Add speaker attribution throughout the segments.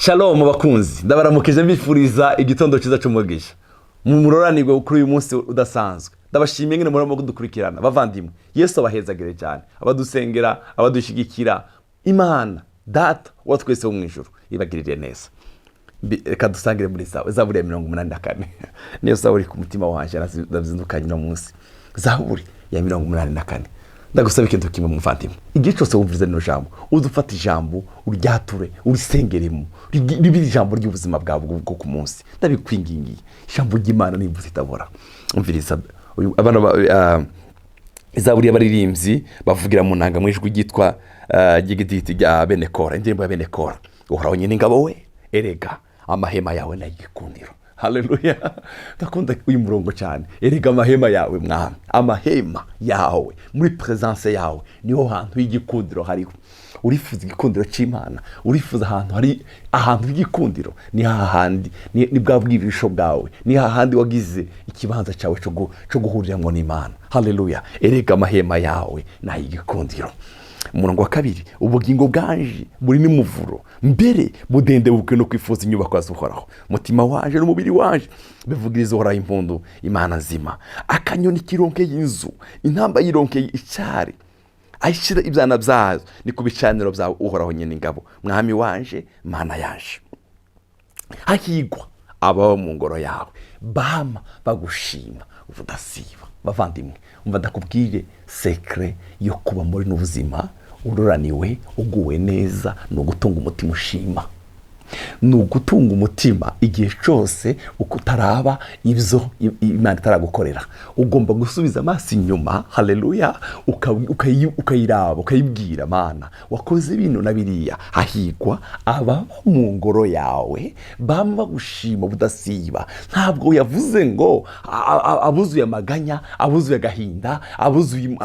Speaker 1: Shalom bakunzi, ndabaramukije, mbifuriza igitondo cyiza cy'umugisha mu muroranirwe kuri uyu munsi udasanzwe. Ndabashimiye ngene murimo kudukurikirana. Bavandimwe, Yesu abahezagire cyane, abadusengera, abadushyigikira. Imana Data wa twese wo mu ijuru ibagirire neza. Reka dusangire muri zawe Zaburi ya 84, niyo zaburi ku mutima wanje ndazindukanye uno munsi. Zaburi ya 84. Ndagusaba ikintu kimwe, muvandimwe: igihe cyose wumvise rino jambo, uze ufata ijambo, uryature, urisengeremo, ribe ijambo ry'ubuzima bwawe bwo ku munsi. Ndabikwingingiye, ijambo ry'Imana nimbuze itabora. Umviriza abana Zaburi y'abaririmbyi bavugira mu nanga mu ijwi ryitwa ry'igiditi rya bene Kora, indirimbo ya bene Kora. Uhoraho nyine ingabo we, erega amahema yawe ni ay'igikundiro. Haleluya! Ndakunda uyu murongo cyane. Erega amahema yawe, Mwami, amahema yawe, muri presence yawe niho hantu h'igikundiro hariho. Urifuza igikundiro cy'Imana, urifuza ahantu hari ahantu h'igikundiro, ni hahandi ni bwa bwibisho bwawe, ni hahandi wagize ikibanza cyawe cyo guhuriramo n'Imana. Haleluya! Erega amahema yawe ni ay'igikundiro. Umurongo wa kabiri: ubugingo bwanje buri n'umuvuro, mbere budendebuke no kwifuza inyubako z'Uhoraho. Umutima wanje n'umubiri wanje bivugiriza Uhoraho impundu, Imana nzima. Akanyoni kironkeye inzu, intamba yironkeye icyari ayishyira ibyana byazo, ni ku bicaniro byawe, Uhoraho nyine ingabo, Mwami wanje, Mana yanje. Hahigwa ababa mu ngoro yawe, bama bagushima ubudasiba. Bavandimwe, umva ndakubwire secret yo kuba muri n'ubuzima ururaniwe, uguwe neza: ni ugutunga umutima ushima, ni ugutunga umutima igihe cyose uko utaraba ibyo Imana itaragukorera. Ugomba gusubiza amaso inyuma, haleluya, ukayiraba, ukayibwira: "Mana, wakoze bino na biriya." Hahigwa ababa mu ngoro yawe, bama bagushima ubudasiba. Ntabwo yavuze ngo abuzuye amaganya, abuzuye agahinda, abuzuye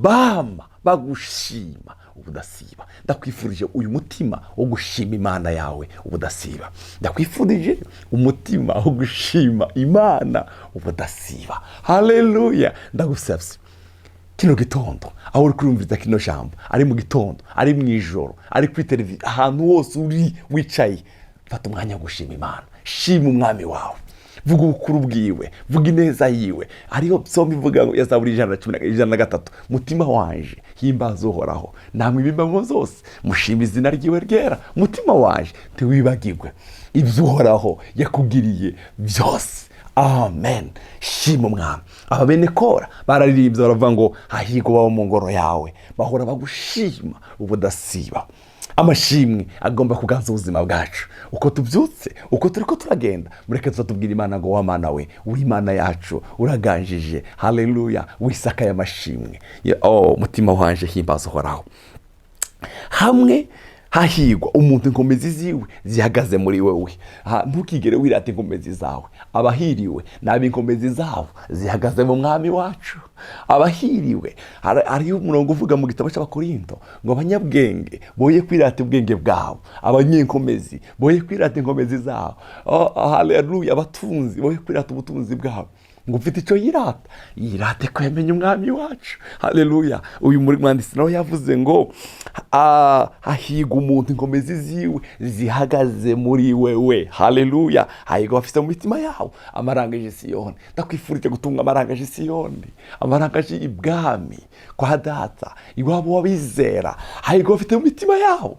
Speaker 1: bama bagushima ubudasiba. Ndakwifurije uyu mutima wo gushima Imana yawe ubudasiba. Ndakwifurije umutima wo gushima Imana ubudasiba. Haleluya! Ndagusabye kino gitondo, aho uri kurumviriza kino jambo, ari mu gitondo, ari mu ijoro, ari kuri televiziyo, ahantu hose uri wicaye, fata umwanya wo gushima Imana. Shima Umwami wawe, vuga ubukuru bwiwe, vuga ineza yiwe. Hariho psaume ivuga ngo, ya Zaburi 113: "Mutima wanje, himbaza Uhoraho, namwe ibimbamo zose mushima izina ryiwe ryera. Mutima wanje, ntiwibagirwe ibyo Uhoraho yakugiriye byose." Amen. Shima Umwami. Aba bene Kora bararirimbye, baravuga ngo: "Hahirwa baba mu ngoro yawe, bahora bagushima ubudasiba." Amashimwe agomba kuganza ubuzima bwacu. Uko tubyutse, uko turi ko turagenda, mureke tuzatubwira Imana ngo: "Wa Mana we, uri Imana yacu, uraganjije." Haleluya! Wisakaye amashimwe. Oh, mutima wanje, himbaza Uhoraho. Hamwe hahigwa umuntu inkomezi ziwe zihagaze muri wewe. Ntukigere wirata inkomezi zawe. Abahiriwe ni ab'inkomezi zabo zihagaze mu Mwami wacu. Abahiriwe, hariho umurongo uvuga mu gitabo cy'Abakorinto ngo: "Abanyabwenge boye kwirata ubwenge bwabo, abanyenkomezi boye kwirata inkomezi zabo." Oh, haleluya! Abatunzi boye kwirata ubutunzi bwabo. Ngo ufite icyo yirata, yirate ko yamenye Umwami wacu. Haleluya! Uyu muri mwanditsi nawe yavuze ngo: "Hahigwa umuntu inkomezi ziwe zihagaze muri wewe." Haleluya! Hahigwa bafite mu mitima yabo amarangaje Siyoni. Ndakwifurije gutunga amarangaje Siyoni, amarangaje ibwami kwa Data, iwabo w'abizera. Hahigwa bafite mu mitima yabo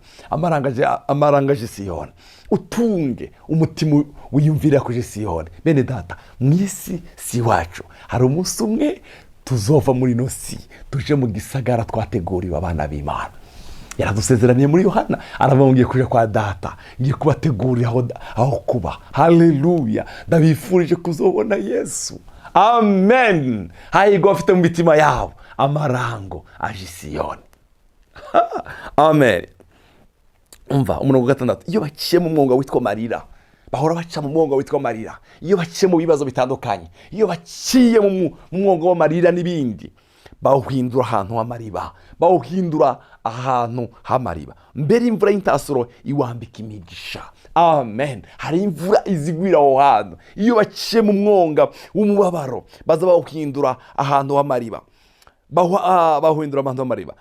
Speaker 1: amarangaje Siyoni. Utunge umutima wiyumvira kuje Siyoni. Bene Data, mu isi si iwacu. Hari umunsi umwe tuzova muri ino si, tuje mu gisagara twateguriwe abana b'Imana. Yaradusezeraniye muri Yohana, aravuga ngo: "Ngiye kuja kwa Data, ngiye kubategurira aho kuba." Haleluya! Ndabifurije kuzobona Yesu. Amen. Hahirwa bafite mu mitima yabo amarango aje Siyoni. Amen. Umva umurongo wa gatandatu: iyo baciye mu mwonga witwa marira, bahora baca mu mwonga witwa marira. Iyo baciye mu bibazo bitandukanye, iyo baciye mu mwonga w'amarira n'ibindi, bawuhindura ahantu h'amariba, bawuhindura ahantu h'amariba. Mbere imvura y'intasuro iwambika imigisha. Amen. Hari imvura izigwira aho hantu. Iyo baciye mu mwonga w'umubabaro, baza bawuhindura ahantu h'amariba, bawuhindura ahantu h'amariba.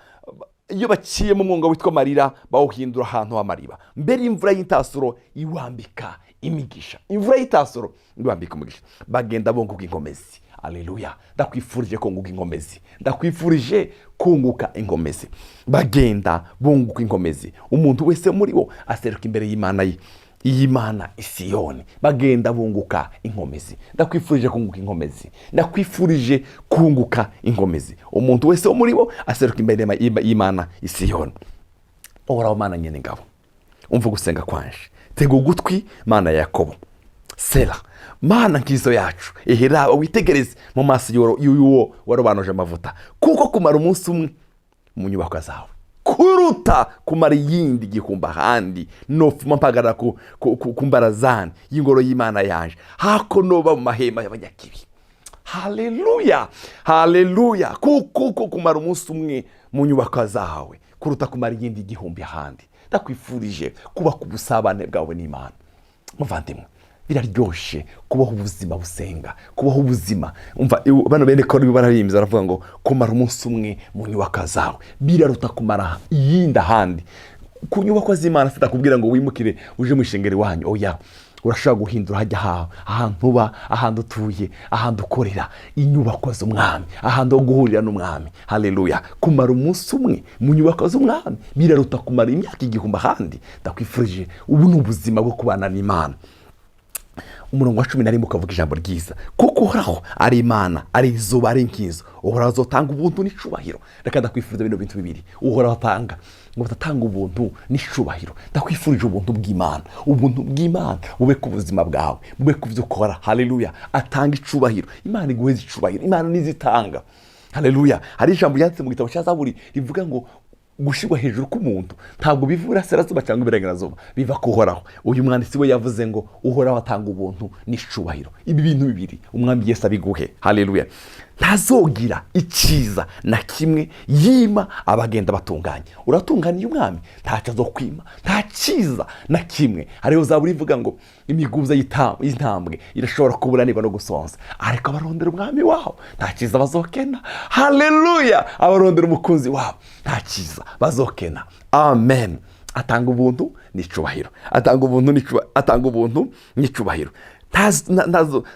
Speaker 1: Iyo baciye mu mwonga witwa Marira, bawuhindura ahantu h'amariba. Mbere imvura y'itasuro iwambika imigisha, imvura y'itasuro iwambika umugisha. Bagenda bunguka inkomezi. Aleluya! Ndakwifurije kunguka inkomezi, ndakwifurije kunguka inkomezi. Bagenda bunguka inkomezi, umuntu wese muri bo aseruka imbere y'Imana ye, y'Imana Isiyoni. Bagenda bunguka inkomezi. Ndakwifurije kunguka inkomezi, ndakwifurije kunguka inkomezi. Umuntu wese wo muri bo aseruka imbere y'Imana Isiyoni. Uhoraho Mana nyene ingabo, umva gusenga kwanje, tega ugutwi, Mana ya Yakobo. Sera. Mana nkizo yacu, ehera witegereze mu maso y'uwo warobanuje amavuta, kuko kumara umunsi umwe mu nyubako zawe kuruta kumara iyindi gihumbi ahandi. Nofuma mpagarara ku mbarazani y'ingoro y'Imana yanje, hako noba mu mahema y'abanyakibi. Haleluya, haleluya! Kuko kumara umunsi umwe mu nyubako zawe kuruta kumara iyindi gihumbi ahandi. Ndakwifurije kubaka ubusabane bwawe n'Imana. Muvandimwe, biraryoshe kubaho ubuzima busenga, kubaho ubuzima. Umva, bano bene Kora bararimbye, baravuga ngo kumara umunsi umwe mu nyubako zawe biraruta kumara iyindi ahandi. Ku nyubako z'Imana, sitakubwira ngo wimukire uje mu ishengero iwanyu, oya. Urashobora guhindura hajya hawe, ahantu uba, ahantu utuye, ahantu ukorera, inyubako z'Umwami, ahantu ho guhurira n'Umwami. Haleluya! Kumara umunsi umwe mu nyubako z'Umwami biraruta kumara imyaka 1000 ahandi. Ndakwifurije, ubu ni ubuzima bwo kubana n'Imana. Umurongo wa 11 ukavuga ijambo ryiza: kuko Uhoraho ari Imana, ari izuba, ari inkizo. Uhoraho azotanga ubuntu n'icubahiro. Reka ndakwifuriza bino bintu bibiri Uhoraho atanga, ngo batatanga ubuntu n'icubahiro. Ndakwifurije ubuntu bw'Imana, ubuntu bw'Imana bube ku buzima bwawe, bube ku byo ukora. Haleluya! Atanga icubahiro, Imana iguheza icubahiro, Imana nizitanga. Haleluya! Hari ijambo ryanditse mu gitabo cya Zaburi rivuga ngo gushyirwa hejuru k'umuntu ntabwo biva iburasirazuba cyangwa iburengerazuba, biva kuhoraho. Uyu mwanditsi we yavuze ngo Uhoraho atanga ubuntu n'icubahiro. Ibi bintu bibiri Umwami Yesu abiguhe. Haleluya! Ntazogira icyiza na kimwe yima abagenda batunganye. Uratunganiye Umwami, ntacyo azokwima, nta cyiza na kimwe. Hariho Zaburi ivuga ngo imiguza y'intambwe irashobora kuburanirwa no gusonza, ariko abarondera Umwami wabo nta cyiza bazokena. Haleluya! Abarondera umukunzi wabo nta cyiza bazokena. Amen. Atanga ubuntu n'icubahiro, atanga ubuntu atanga ubuntu n'icubahiro.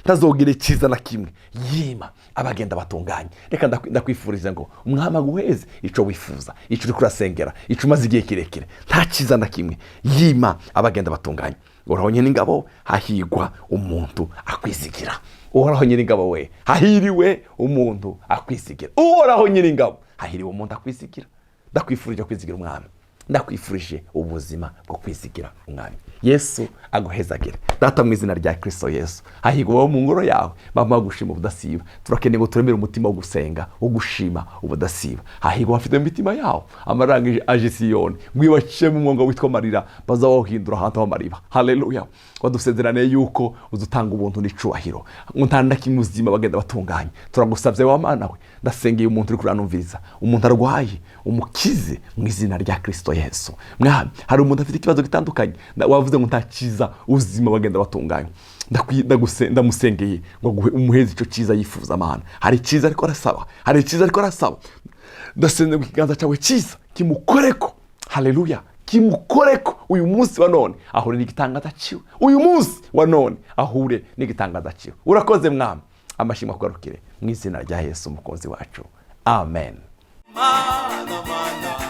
Speaker 1: Ntazogira icyiza na kimwe yima abagenda batunganye. Reka ndakwifuriza ngo Umwami aguheze icyo wifuza, icyo uri kurasengera, icyo umaze igihe kirekire. Nta cyiza na kimwe yima abagenda batunganye. Uhoraho nyiringabo, hahigwa umuntu akwizigira. Uhoraho nyiringabo we, hahiriwe umuntu akwizigira. Uhoraho nyiringabo, hahiriwe umuntu akwizigira. Ndakwifurije kwizigira Umwami, ndakwifurije ubuzima bwo kwizigira Umwami Yesu. Aguhezagire. Data, mu izina rya Kirisito Yesu, hahirwa wowe mu ngoro yawe bampa gushima ubudasiba. Turakeneye ngo turemere umutima wo gusenga, wo gushima ubudasiba. Hahirwa abafite mu mitima yawo amaranga aje Siyoni, ngo mu mwonga witwa Marira bazawuhindura ahantu h'amariba. Haleluya! Wadusezeraniye yuko uzutanga ubuntu n'icubahiro, ngo nta na kimwe uzima bagenda batunganye. Turagusabye wa Mana we, ndasengeye umuntu uri kuranumviriza, umuntu arwaye umukize mu izina rya Kirisito Yesu. Mwami, hari umuntu afite ikibazo gitandukanye, wavuze ngo nta cyiza uzima bagenda batunganye. Ndamusengeye ngo aguhe, umuheze icyo cyiza yifuza. Mana, hari icyiza ariko arasaba, hari icyiza ariko arasaba. Ndasenze ngo ikiganza cyawe cyiza kimukoreko. Haleluya! Kimukoreko uyu munsi wa none, ahure n'igitangaza ciwe. Uyu munsi wa none ahure n'igitangaza ciwe. Urakoze Mwami, amashimwe akugarukire mu izina rya Yesu umukunzi wacu. Amen.
Speaker 2: Mana, mana.